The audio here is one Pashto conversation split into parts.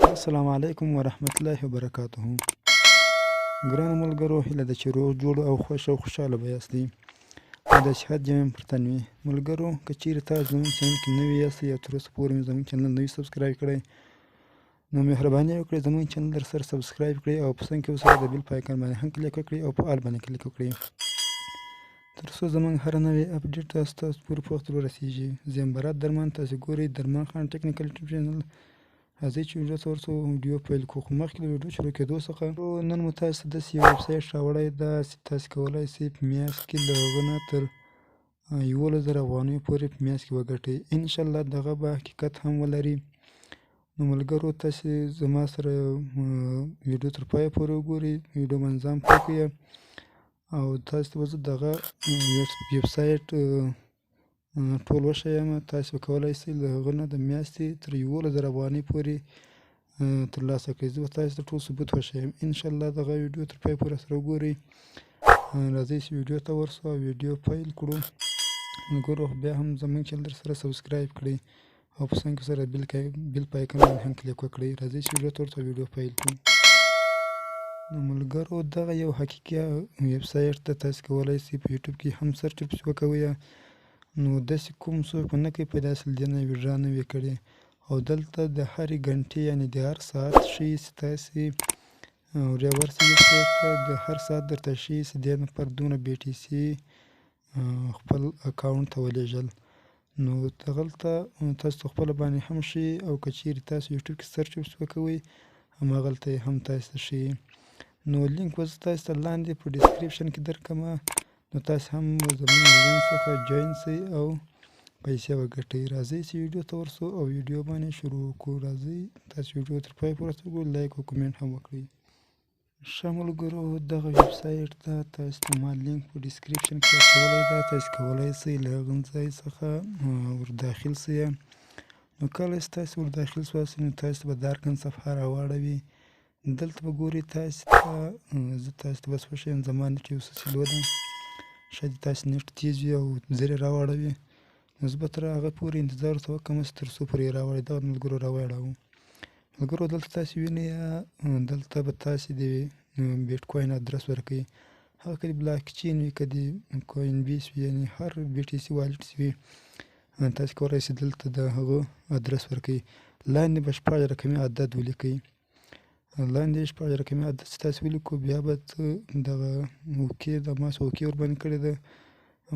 السلام علیکم ورحمت الله وبرکاته. ګرانو ملګرو، هیله ده چې روغ جوړ او خوښ او خوشحاله به یاستئ او د صحت جامې مو پر تن وي. ملګرو، که چیرې تاسو زموږ چینل کې نوي یاستئ او تر اوسه پورې مو زموږ چینل نه وي subscribe کړی، نو مهرباني وکړئ زموږ چینل در سره subscribe کړئ او په څنګ کې ورسره د bell په icon باندې هم کلیک وکړئ او په all باندې کلیک وکړئ، تر څو زموږ هره نوې update تاسو ته پورې په وخت ورسیږي. زه یم برات درمان، تاسو ګورئ درمان خان ټیکنیکل یوټیوب چینل. راځئ چې ویډیو ته ورسو، ویډیو پیل کړو. خو مخکې له ویډیو شروع کېدو څخه نن مو تاسو ته داسې یو ویب سایټ راوړی ده چې تاسو کولای شئ په میاشت کې له هغه نه تر 11,000 افغانیو پورې په میاشت کې وګټئ. انشاءالله دغه به حقیقت هم ولري. نو ملګرو، تاسې زما سره ویډیو تر پایه پورې وګورئ، ویډیو باندې ځان پوه کړئ او تاسو ته به زه دغه ویب سایټ ټول وښیم. تاسو به کولای شئ له هغه نه د میاشتې تر 11,000 افغانۍ پورې ترلاسه کړئ. زه به تاسو ته ټول ثبوت وښیم. انشاءالله دغه ویډیو تر پای پورې سره وګورئ. راځئ چې ویډیو ته ورسو او ویډیو پیل کړو. ملګرو، بیا هم زموږ چینل در سره subscribe کړئ او په څنګ کې سره bell په icon باندې هم کلیک وکړئ. راځئ چې ویډیو ته ورسو او ویډیو پیل کړو. نو ملګرو، دغه یو حقیقي ویب سایټ ته تاسو کولای شئ په یوټیوب کې هم search ورپسې وکوئ. نو داسې کوم څوک به نه کوي په داسې له دې نه withdraw نه وي کړې. او دلته د هرې ګنټې یعنې د هر ساعت ښیي چې تاسې ورسئ ویب سایټ ته، د هر ساعت درته ښیي چې دې نفر دومره بي ټي سي خپل اکاونټ ته ولېږل. نو دغلته تاسو ته خپله باندې هم ښیي او که چیرې تاسو یوټیوب کې search ورپسې وکوئ هماغلته یې هم تاسو ته ښیي. نو لینک به زه تاسو ته لاندې په description کې درکړم، نو تاسو هم زموږ لینک څخه join شئ او پیسې وګټئ. راځئ چې ویډیو ته ورسو او ویډیو باندې شروع کړو. راځئ تاسو ویډیو تر پای پورې وګورئ، like او comment هم وکړئ. ښه ملګرو، دغه ویب سایټ ته تاسو ته ما لینک په description کې اچولی ده، تاسو کولای شئ له هغه ځای څخه ور داخل شئ. نو کله چې تاسو ور داخل شواست نو تاسو به دا رقم صفحه راواړوي. دلته به ګورئ تاسو ته، زه تاسو ته بس وښیم، زما نېټ یو څه slow ده، شاید تاسو نېټ تیز وي او زر یې راواړوي. نو زه به تر هغه پورې انتظار ورته وکړم چې تر څو پورې یې راواړوي. دغه ملګرو راواړوو. ملګرو، دلته تاسو وینئ، دلته به تاسو د بیټ کوین ادرس ورکوي، هغه که د بلاک چین وي که د کوین بیس وي، یعنې هر بي ټي سي wallet وي، تاسو کولای شئ دلته د هغه ادرس ورکوي. لاندې به شپږ رقمي عدد ولیکئ. لاندې شپږ رقمي عدد چې تاسو ولیکو، بیا به دغه okay د ما څه okay ورباندې کړې ده،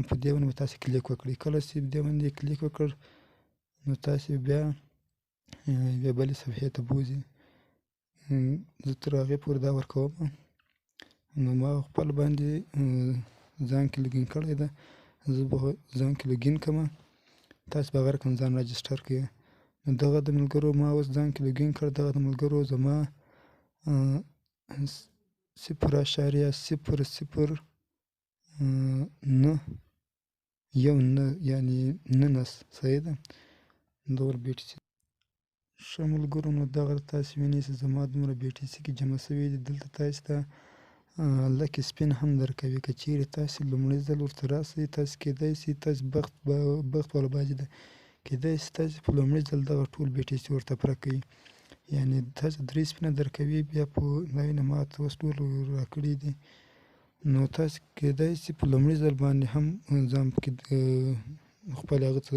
په دې باندې به تاسو کلیک وکړئ. کله چې دې باندې کلیک وکړ نو تاسو بیا یوې بلې صفحې ته بوځي. زه تر هغې پورې دا ورکوم. نو ما خپل باندې ځان کې login کړی ده، زه به ځان کې login کړم، تاسو به هغه رقم ځان register کړئ. نو دغه د ملګرو ما اوس ځان کې login کړ. دغه د ملګرو زما 0.00 9 19 یعنې ننس، صحیح ده، دغه بي ټي سي. ښه ملګرو، نو دغه تاسو وینئ چې زما دومره بي ټي سي کې جمع شوي دي. دلته تاسو ته lucky spin هم درکوي. که چیرې تاسو لومړی ځل ورته راسئ، تاسو کیدای شئ تاسو بخت والا بازي ده، کیدای شي تاسو په لومړي ځل دغه ټول بي ټي سي ورته پوره کړئ. یعنې تاسو درې spin ه درکوي، بیا په دا وینه ما ته اوس ټول راکړي دي. نو تاسو کیدای شي په لومړي ځل باندې هم ځان پکې خپل هغه څه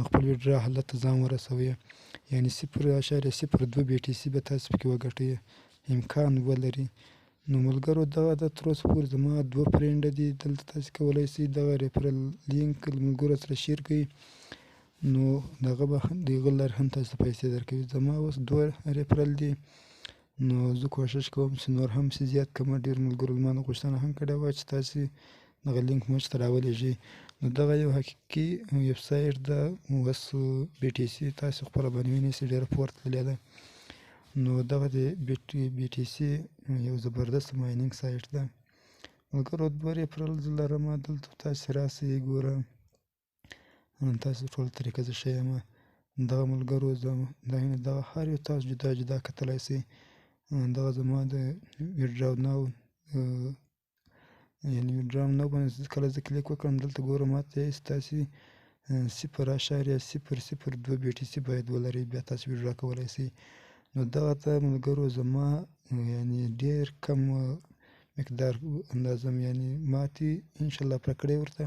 خپل withdraw حالت ته ځان ورسوئ. یعنې 0.02 بي ټي سي به تاسو پکې وګټئ، امکان ولري. نو ملګرو، دغه د تر اوسه پورې زما دوه friend دي. دلته تاسو کولای شئ دغه referral link له ملګرو سره share کړئ، نو دغه به د هغه لارې هم تاسو ته پیسې درکوي. زما اوس دوه referral دي، نو زه کوشش کوم چې نور هم څه زیات کړم. ډېر ملګرو زما نه غوښتنه هم کړې وه چې تاسې دغه لینک موږ ته راولېږئ. نو دغه یو حقیقي ویب سایټ ده. اوس بي ټي سي تاسو خپله باندې وینئ چې ډېره پورته تللې ده. نو دغه د بي ټي سي یو زبردست mining site ده. ملګرو، دوه referral زه لرم، دلته تاسې راسئ ګوره، تاسو ټول طریقه زه ښیم. دغه ملګرو دا وینئ، دغه هر یو تاسو جدا جدا کتلی شئ. دغه زما د withdraw now، یعنې withdraw now باندې کله زه کلیک وکړم، دلته ګوره ما ته ستاسې 0.002 بي ټي سي باید ولرئ، بیا تاسو withdraw کولی شئ. نو دغه ته ملګرو زما یعنی ډیر کم مقدار اندازه یعنی ماتې انشاءالله پوره کړې ورته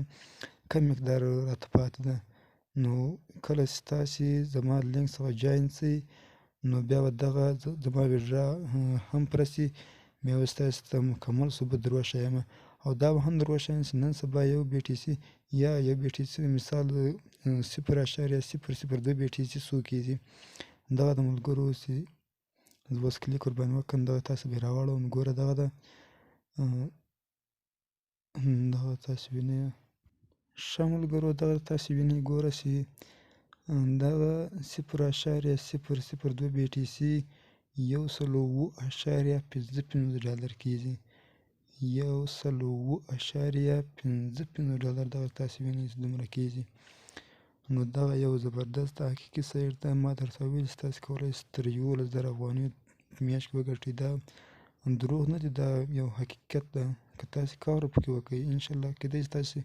کم مقدار راته پاتې ده. نو کله چې تاسې زما لینک څخه join سئ نو بیا به دغه زما withdraw هم پوره سي، بیا به ستاسې ته مکمل ثبوت در وښایم. او دا به هم در وښایم چې نن سبا یو بي ټي سي یا یو بي ټي سي مثال 0.002 بي ټي سي څو کېږي. دغه د ملګرو چې زه اوس کلیک ورباندې وکړم دغه تاسې به یې راواړوم. ګوره دغه ده، دغه تاسې وینئ. ښه ملګرو دغه تاسې وینئ، ګوره چې دغه 0.002 بي ټي سي 107.55 ډالر کېږي. 107.55 ډالر دغه تاسې وینئ چې دومره کېږي. نو دغه یو زبردست حقیقي سایټ ده. ما درته وویل چې تاسې کولی شئ تر 11,000 افغانیو په میاشت کې وګټئ. دا دروغ نه دي، دا یو حقیقت ده. که تاسې کار پکې وکړئ انشاءالله کېدای شي تاسې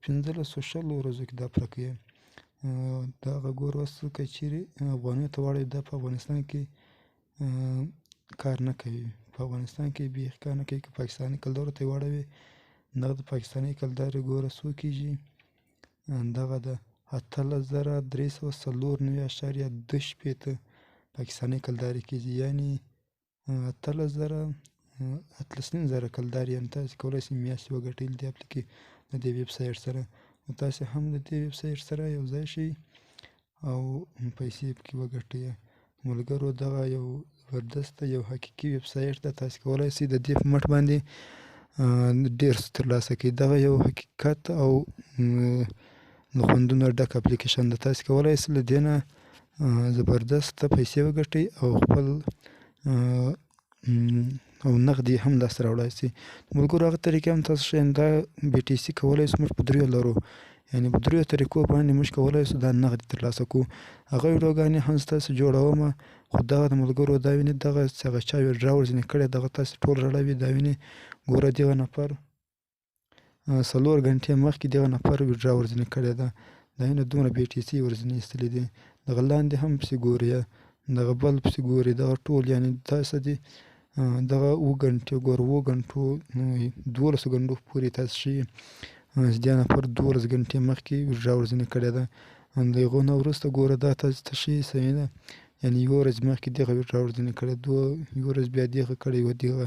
15 20 ورځو کې دا پوره کړئ. دغه ګوره اوس که چیرې افغانیو ته واړوي دا په افغانستان کې کار نه کوي، په افغانستان کې بیخي کار نه کوي. که پاکستاني کلدارو ته یې واړوي دغه د پاکستاني کلدارې ګوره څو کېږي، دغه د 18,394.62 پاکستاني کلدارې کېږي، یعنی 18,000 کلدارې یعنی تاسې کولی شئ میاشتې وګټئ له دې اپلیکې له دې ویب سایټ سره. نو تاسې هم له دې ویب سایټ سره یو ځای شئ او پیسې پکې وګټئ. ملګرو دغه یو زبردست یو حقیقي ویب سایټ ده، تاسې کولی شئ د دې په مټ باندې ډېر څه ترلاسه کړئ. دغه یو حقیقت او له خوندونو ډک اپلیکیشن ده، تاسې کولی شئ له دې نه زبردست پیسې وګټئ او خپل او نغدې هم لاسته راوړای شئ. ملګرو هغه طریقې هم تاسو ښیم. دا بي ټي سي کولی شو موږ په دریو لارو یعنی په دریو طریقو باندې موږ کولی شو دا نغدې ترلاسه کړو. هغه ویډیوګانې هم ستاسو جوړوم، خو دغه د ملګرو دا ویني دغه چې هغه چا withdraw ورځینې کړې دغه تاسې ټول راړوي. دا ویني ګوره دغه نفر 4 غنټې مخکې دغه نفر withdraw ورځینې کړې ده، دا ویني دومره بي ټي سي ورځینې ایستلې دي. دغه لاندې هم پسې ګوري، دغه بل پسې ګوري، دغه ټول یعنی تاسو دي دغه 7 غنټې ګوره 7 غنټو 12 غنټو پورې تاسو ښیي چې دې نفر 12 غنټې مخکې withdraw ورځینې کړې ده. د هغو نه وروسته ګوره دا تاسو ته ښیي صحیح ده، یعنی یوه ورځ مخکې دغه withdraw ورځینې کړې، یوه ورځ بیا دغه کړې، یوه دغه،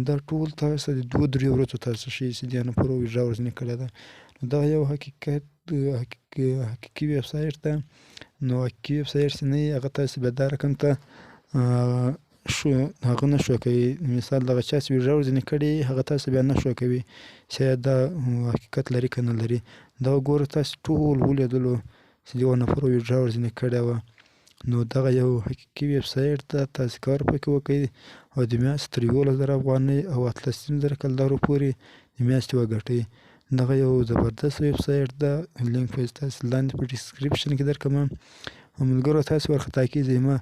دا ټول تاسو د 2-3 ورځو تاسو ښیي چې دې نفر withdraw ورځینې کړې ده. نو دغه یو حقیقت حقیقي ویب سایټ ده. نو حقیقي ویب سایټ چې نه وي هغه تاسو بیا دا رقم ته شو هغه نه شو کوي. مثال دغه چا چې withdraw ورځینې کړې هغه تاسو بیا نه شو کوي چې دا حقیقت لري که نه لري. دا ګوره تاسو ټول ولیدلو چې یو نفر withdraw ورځینې کړې وه. نو دغه یو حقیقي ویب سایټ ده، تاسې کار پکې وکړئ او د میاشتې تر 11,000 افغانۍ او 18,500 کلدارو پورې د میاشتې وګټئ. دغه یو زبردست ویب سایټ ده، لینک به تاسې لاندې په description کې درکړم. او ملګرو تاسې وارخطا کېږئ مه،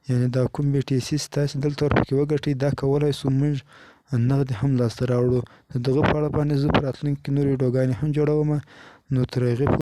یعنی دا کوم بي ټي سي چې تاسې دلته ورپکې وګټئ دا کولی شو موږ نغدې هم لاسته راوړو. د دغه په اړه باندې زه په راتلونکي کې نورې ویډیوګانې هم جوړوم. نو تر هغې